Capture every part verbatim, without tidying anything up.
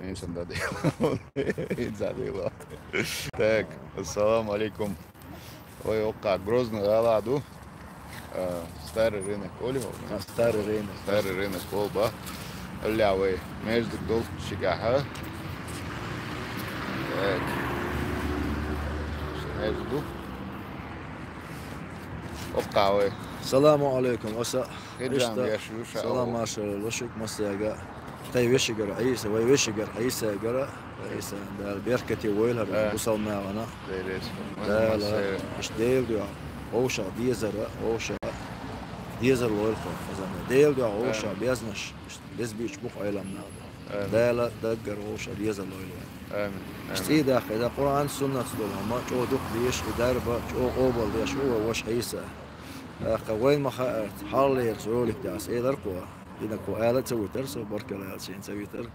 Инсан да дела. Инсан да дела. Так, ассаламу алейкум. Вай, оккха Грозный гӀала ду. А, Старый рынок, оли хьо? А, Старый рынок. Старый рынок, ол ба. Алла вай, между дол шигахьа. Так. Между. Оккха вай. Саламу алейкум, оса. Хиджан Иштта, веш вуша салам ау. Маршал лошик массага. Тхай вешигара Ӏийса, вай вешигара Ӏийса гара. Ӏийса, Дала беркате войла хӀара, э, бусалба нахана. Дерес. Дала, массера. Иш Дела дуьхьа, вовшах дезара, вовшах дезар лойла хьо, хазанна. Дела дуьхьа, вовшах, э, безнаш, иш безбийча бух Ӏелам нахана. Амин. Дала даггара вовшах дезар лойла. Амин. Иш, амин. ЦӀий дахкаь да Къуръан, суннатца долу хӀума, чӀогӀа дукха деш, и дарба, чӀогӀа къобал деш ву вай ваша Ӏийса. ТӀаккха вайн ма хаара, хьаллерчу ролик тӀехь ас элар кхо. Динан кхо ала ца витар, со баркалла аьлла, шен ца витар.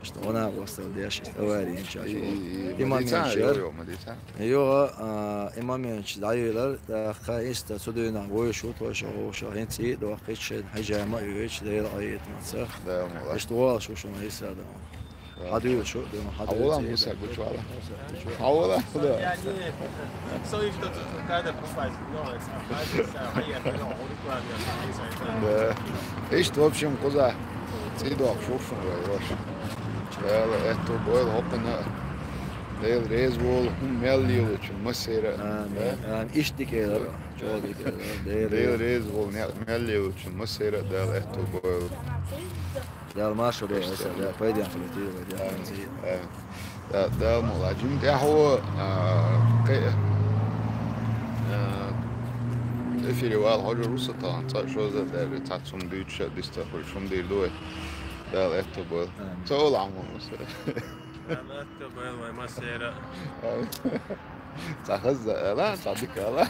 Иштта гӀо накъосталла деш, иштта авари йинчаш. И, и, и, и, ма дийца, имам йо, йо, ма дийца. Йо, а, имам йинча дӀайилар, тӀаккха иштта цу дуьйнахь вуьйш ву, тхойша гӀовша, хӀинца цӀий а дохкуьйту шайна хьижама а йойтуш, Дела Ӏайитмаца. Да, ма ла. Иштта волуш ву шуна Ӏийса да. Хьан дуьйла шу, дуьйла, хьан дуьйла. Хьан волу, Муса Гучвала? Хьан волу? Да. Да. Иштта, в общем, кхуза цӀий дохкуш ву шуна вай ваша. Дала аьтту бойла хӀокхуна. Дела реза волу хӀума мел лелочун массера. Амин. Да? Амин. Иштта дика элира. ЧӀогӀа дика элира. Дела реза волу некъ мел лелочун массера Дала аьтту бойла. Дала маршо дойла, Ӏийса, Дала пайдехь хилийта вай, Дала. Амин. Амин. Да, Дала мукъ лахь. Жимма тӀаьхьо, а, кхе-, а, эфире вала хьожур ву со тахана, цкъа шозза а даьлла, цхьацца хӀума дуьйцуш а, дистхуьлуш хӀума дийр ду вай. Дала аьтту бойла. Амин. Ца ола Ӏамал масара. Дала аьтту бойла вай массера. Амин. Цхьа хаза ала, цхьа дика ала.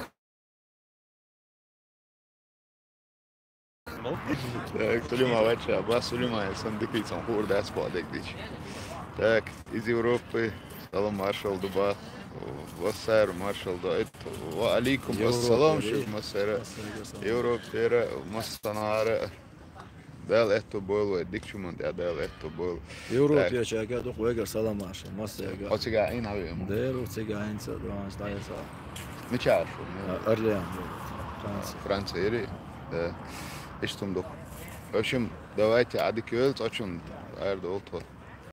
Так, Сулейман вача, ба Сулейман, сан дикий сан хуур дац кхо дегдич. Так, из Европы, салам маршал ду ба, вассар маршал ду, эт, ва алейкум ассалам, Европера. Шух массара. Массара салам. Европера, массанара. Дала аьтту бойла вай, дикачу ман тӀа Дала аьтту бойла. Европерчаьрга дукха вайгара салам маршал, массаьрга. Оцигахь Ӏийна хьан веана? Дера, оцигахь Ӏийна ца дуьйна, дӀа ца. Мичара шу? А, Орлеан, Франция. Франция ири? Да. Иштта хӀума ду. В общем, давайте, Ӏадика йойла цкъачунна, аьрда олу тхо.